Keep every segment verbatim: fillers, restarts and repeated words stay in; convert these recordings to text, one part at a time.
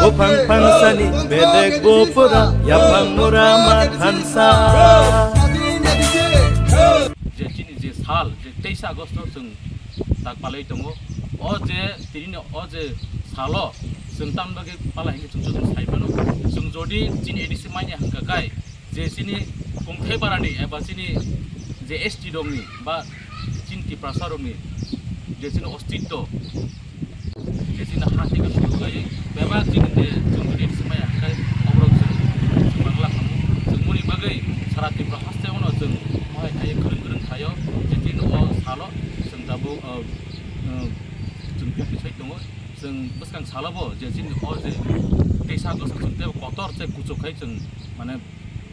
Buphang phangsani bedek bupura, yaphang mura ma thansa. Je chini je sal, je teisa August no chwng tak palai tongo. O je tini o je salo chwng tamni bagwi pala hinkhe chwng joto sai mano. Chwng jodi chini A D C manya hwnkha kai, je chini kungthai barani eba chini je S T rokni ba chini Tiprasa rokni je chini ostitto, je chini ha theke suru kaiwi bebak chini je chwng je A D C maya hwnkhe oborok chwng chwng manglak tongo. Chwng muni bagwi sara Tripura haste ono chwng mohai kaiwi kwrwng kwrwng khaio, je chini o salo chwng tabuk, uh, uh, chwng biya khe sai tongo. Chwng bwskang salo bo je chini o je teisa August chwng tei kotor tei kuchuk khai chwng mane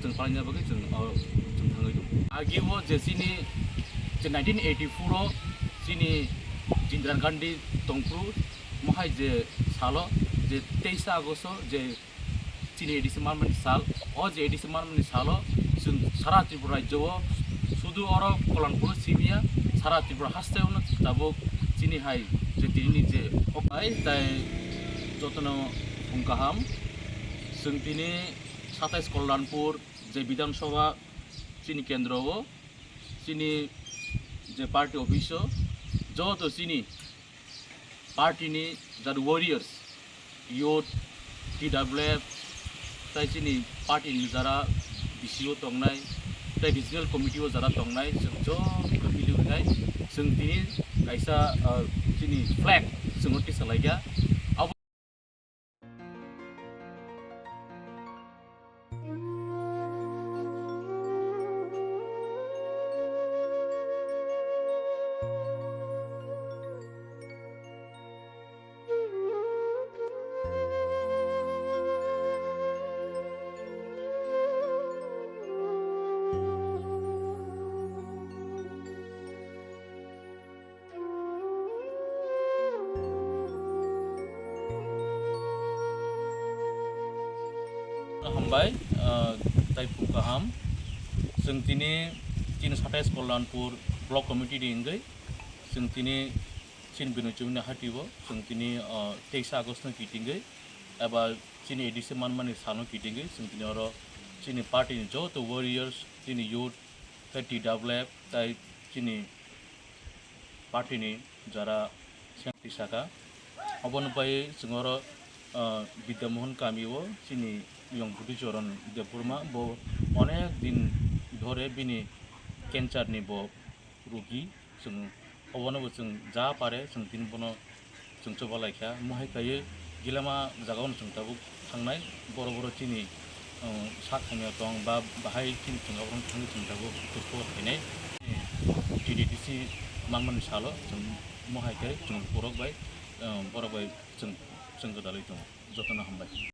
chwng palaina bagwi chwng, o, chwng thangwi tongo. Agi o je chini je nineteen eighty-four o chini Indira Gandhi tongphuru mohai je salo je teisa August o je chini A D C manmani sal, o je A D C manmani salo chwng sara Tripura rajyo o sudu oro Kolonpur simiya sara Tripura haste ono tabuk chini hai je tini je okai tai jotono phung kaham chwng tini satais Kolonpur je Bidhan Sabha chini kendro o, chini je party office o, joto chini party ni jat warriors, youth, T W F, tai chini party ni jara B C O tongnai, tai regional committee o jara tongnai, chwng joto mili wngnai, chwng tini kaisa, ah, chini flag chwng o tisa laikha. Abo Hambai, ah, tai phung kaham. Chwng tini, tini satais Kolonpur Block Committee ni wngwi, chwng tini chini Binoy Chubini hati o, chwng tini, ah, teisa August no kitingwi, eba chini A D C manmani sano kitingwi, chwng tini oro chini party ni joto warriors, chini youth, tei T W F, tei chini party ni jara sengti saka. Obono pai chwng oro, ah, Bidya Mohan kami o chini yong Buddhi Choron Debbarma bo onek din dhore bini cancer ni bo rugi. Chwng obono bo chwng ja pare chwng tini bono chwng choba laikha. Mohai kaiwi gilama jagao chwng tabuk thangnai, boro boro chini, um, sak hamya tong ba bahai chini chwng aborok thangwi chwng tabuk khosbo khainai. G D T C manmani salo chwng mohai khe chwng borok bai, um, borok bai chwng, chwng gwdalwi tongo. Jotono hambai.